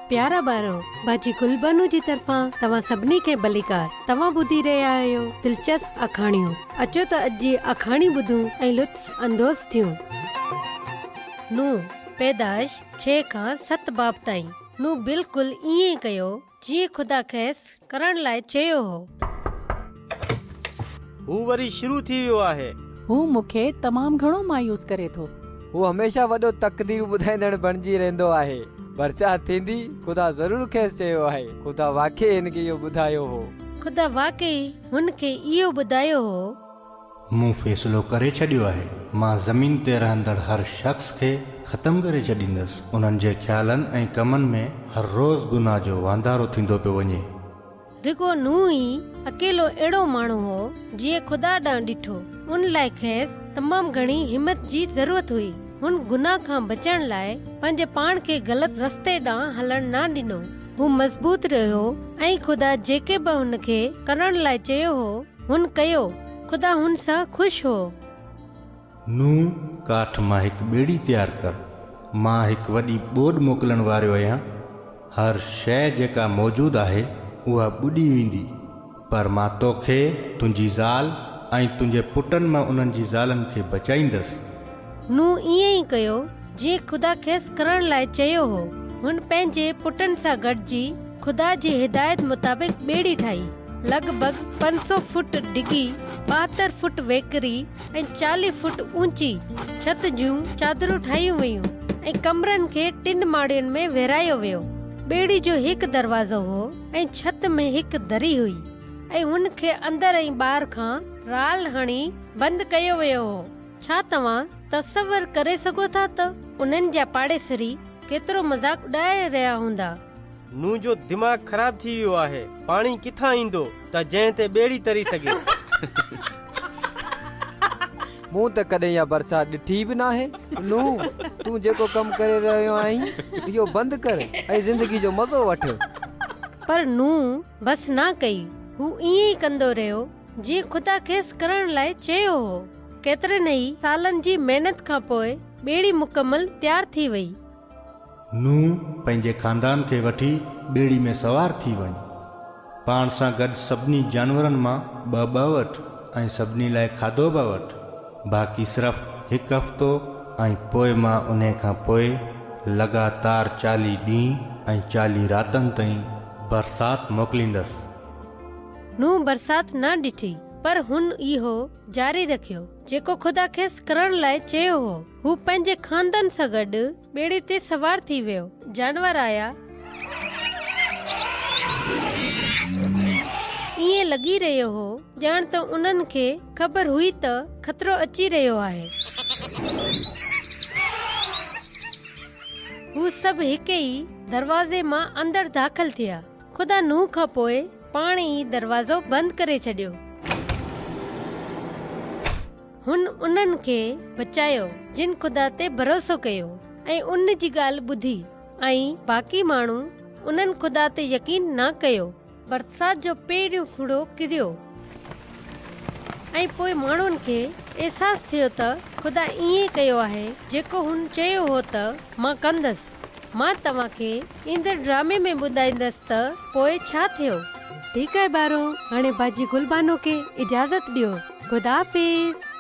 پيارا ٻارو، باجي گلبانو جي طرفان توهان سڀني کي ڀليڪار. توهان ٻڌي رهيا آهيو دلچسپ آکاڻيون. اچو ته اڄ جي آکاڻي ٻڌون ۽ لطف اندوز ٿيون. نوح، پيدائش ڇهه کان ست باب تائين، نوح بلڪل ائين ئي ڪيو جيئن خدا کيس ڪرڻ لاء چيو هو. هو وري شروع ٿي ويو آهي. هو مون کي تمام گهڻو مايوس ڪري ٿو. هو هميشه وڏو تقرير ٻڌائيندڙ بڻجي رهندو آهي. برسات ٿيندي، خدا ضرور کيس چيو آهي. خدا واقعي هن کي اهو ٻڌايو هو. خدا واقعي هن کي اهو ٻڌايو هو. مون فيصلو ڪري ڇڏيو آهي. مان زمين تي رهندڙ هر شخص کي ختم ڪري ڇڏيندس. انهن جي خيالن ۽ ڪمن ۾ هر روز گناهه جو واڌارو ٿيندو پيو وڃي. رڳو نوح ئي اڪيلو اهڙو ماڻهو هو، جنهن خدا ڏانهن ڏٺو. ان لاء کيس تمام گهڻي همت جي ضرورت هئي. هن گناهه کان بچڻ لاء پنهنجي پاڻ کي غلط رستي ڏانهن هلڻ نه ڏنو. هو مضبوط رهيو ۽ خدا جيڪي به هن کي ڪرڻ لاء چيو هو، هن ڪيو. خدا هن سان خوش هو. نوح، ڪاٺ مان هڪ ٻيڙي تيار ڪر. مان هڪ وڏي ٻوڏ موڪلڻ وارو آهيان. هر شيء جيڪا موجود آهي، اها ٻڏي ويندي. پر مان توکي، تنهنجي زال ۽ تنهنجي پٽن مان انهن جي زالن کي بچائيندس. نوح ائين ئي ڪيو، جيئن خدا کيس ڪرڻ لاء چيو هو. هن پنهنجي پٽن سان گڏجي خدا جي هدايت مطابق ٻيڙي ٺاهي. لڳ ڀڳ 500 فوٽ ڊگهي، 72 فوٽ ويڪري ۽ 40 فوٽ اوچي ڇت جون چادرون ٺاهيون ويون ۽ ڪمرن کي ٽن ماڙين ۾ ورهايو ويو. ٻيڙي جو هڪ دروازو هو ۽ ڇت ۾ هڪ دري هئي ۽ هن کي اندر ۽ ٻاهر کان رال هڻي بند ڪيو ويو هو. ڇا توهان تصور ڪري سگهو ٿا ته انهن جا پاڙيسري ڪيترو مذاق اڏائي رهيا هوندا؟ نوح جو دماغ خراب ٿي ويو آهي. پاڻي ڪٿان ايندو ته جنهن تي ٻيڙي تري سگهي. مون ته ڪڏهن اها برسات ڏٺي به ناهي. نوح، تون جيڪو ڪم ڪري رهيو آهين، اهو بند ڪر ۽ زندگي جو مزو وٺ. پر نوح بس نه ڪئي. هو ائين ئي ڪندو رهيو، جيئن خدا کيس ڪرڻ لاء چيو هو. ڪيترن ئي سالن جي محنت کان پوء ٻيڙي مڪمل تيار ٿي وئي. نوح پنهنجي خاندان کي وٺي ٻيڙي ۾ سوار ٿي وڃ. پاڻ سان گڏ سڀني جانورن مان ٻه ٻه وٺ ۽ سڀني لاء کاڌو به وٺ. باقي صرف هڪ هفتو ۽ پوء مان انهي کان پوء لڳاتار 40 ڏينهن ۽ 40 راتن تائين برسات موڪليندس. نوح برسات نه ڏٺي، پر هن اهو جاري رکيو، جيڪو خدا کيس ڪرڻ لاء چيو هو. هو پنهنجي خاندان سان گڏ ٻيڙي تي سوار ٿي ويو. جانور آيا. ائين لڳي رهيو هو ڄڻ ته انهن کي خبر هئي ته خطرو اچي رهيو آهي. هو سڀ هڪ ئي دروازي مان اندر داخل ٿيا. خدا نوح کان پوء پاڻ ئي دروازو بند ڪري ڇڏيو. هن انهن کي بچايو جن خدا تي ڀروسو ڪيو ۽ ان جي ڳالهه ٻڌي ۽ باقي ماڻهو انهن خدا تي يقين نه ڪيو. برسات جو پهريون ڦڙو ڪريو ۽ پوء ماڻهن کي احساس ٿيو ته خدا ائين ڪيو آهي جيڪو هن چيو هو ته مان ڪندس. مان توهان کي ايندڙ ڊرامي ۾ ٻڌائيندس ته پوء ڇا ٿيو. ٺيڪ آهي ٻارو، هاڻي باجي گلبانو کي اجازت ڏيو. خدا حافظ.